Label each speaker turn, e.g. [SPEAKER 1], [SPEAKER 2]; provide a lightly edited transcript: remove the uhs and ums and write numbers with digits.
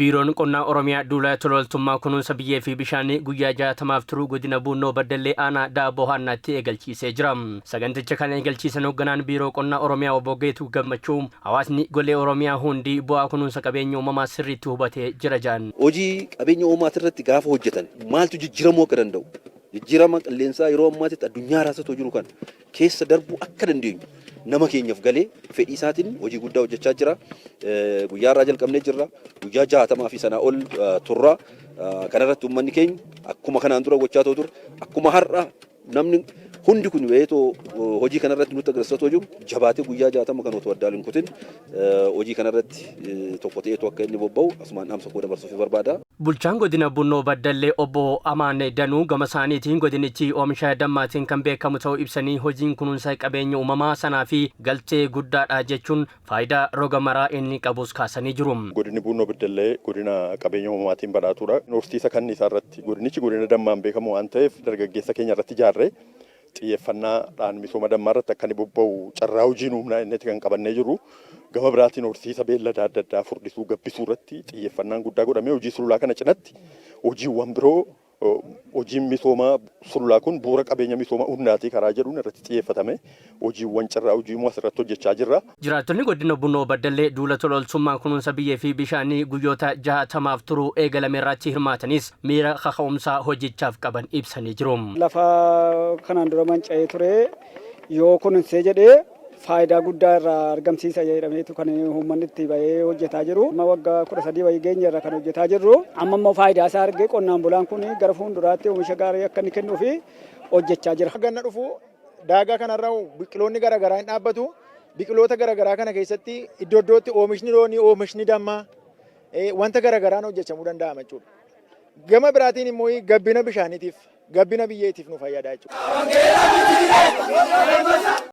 [SPEAKER 1] Biiroon Qonnaa Oromiyaa duula tola kunuunsa biyyee fi bishaanii guyyaa 60f turu godina Buunnoo Baddallee aanaa Daaboo Haannaatti eegalchiisee jira. Saganticha kan eegalchiisan hoogganaan Biiroo Qonnaa Oromiyaa Obbo Geetuu Gammachuu, hawaasni golee Oromiyaa hundi bu'aa kunuunsa qabeenya uumamaa sirriitti hubatee jira jedhan.
[SPEAKER 2] Hojii qabeenya uumamaati irratti gaafa hojjetan maaltu jijjiiramuu akka danda'u, jijjiirama qilleensaa yeroo ammaatitti addunyaa raasatoo jiru kana keessa darbuu akka dandeenyu nama keenyaaf galee fedhii isaatiin hojii guddaa hojjechaa jira. Guyyaa irraa jalqabnee jirra. Guyyaa 60 fi sanaa ol turra. Kanarratti uummanni keenya akkuma kanaan dura gochaa ture, akkuma har'a namni hundi kun beetoo hojii kanarratti nutti agarsiisaa jiru, jabaatee guyyaa 60 kan otoo addaan hin kutin hojii kanarratti tokko ta'eetu akka inni bobba'u asumaan dhaamsa koo dabarsuuf barbaada.
[SPEAKER 1] Bulchaan godina Bunnoo Baddallee Obbo Amaan Danuu gama isaaniitiin godinichi oomisha dammaatiin kan beekamu ta'uu ibsanii, hojiin kunuunsa qabeenya uumamaa sanaa fi galtee guddaadha jechuun faayidaa roga maraa inni qabus kaasanii jiru.
[SPEAKER 3] Godinni Bunnoo Baddallee godina qabeenya uumamaatiin badhaatuudha. Horsiisa kanniisaa irratti godinichi godina dammaan beekamu waan ta'eef, dargaggeessa keenya irratti ijaarree xiyyeeffannaadhaan misooma dammaa irratti akka inni bobba'u carraa hojii uumnaa inni kan qabannee jiru. Gama biraatiin horsiisa beelladaa adda addaa furdisuu, gabbisuu irratti xiyyeeffannaan guddaa godhamee, hojii sululaa kana cinatti hojiiwwan biroo, hojiin misooma sululaa kun bu'uura qabeenya misooma hundaatii karaa jedhuun irratti xiyyeeffatame hojiiwwan carraa hojii uumuu asirratti hojjechaa jirra.
[SPEAKER 1] Jiraattonni godina Bunnoo Baddallee duula tola ooltummaa kunuunsa biyyee fi bishaanii guyyoota 60f turuu eegalame irratti hirmaatanis miira kaka'umsaa hojichaaf qaban ibsanii jiru.
[SPEAKER 4] Lafa kanaan dura manca'ee ture yoo kunuunsee jedhee faayidaa guddaa irraa argamsiisa jedhameetu kan uummanni itti bahee hojjetaa jiru. Amma waggaa 13 wayii geenye irra kan hojjetaa jirru. Amma immoo faayidaa isaa argee qonnaan bulaan kun gara fuulduraatti oomisha gaarii akka inni kennuu fi hojjechaa jira.
[SPEAKER 5] Ganna dhufu daagaa kanarra biqiloonni garaagaraa hin dhaabbatu. Biqiloota garaagaraa kana keessatti iddoo iddootti oomishni loonii, oomishni dammaa, wanta garaagaraan hojjechamuu danda'ama jechuudha. Gama biraatiin immoo gabbina bishaaniitiif, gabbina biyyeetiif nu fayyada jechuudha.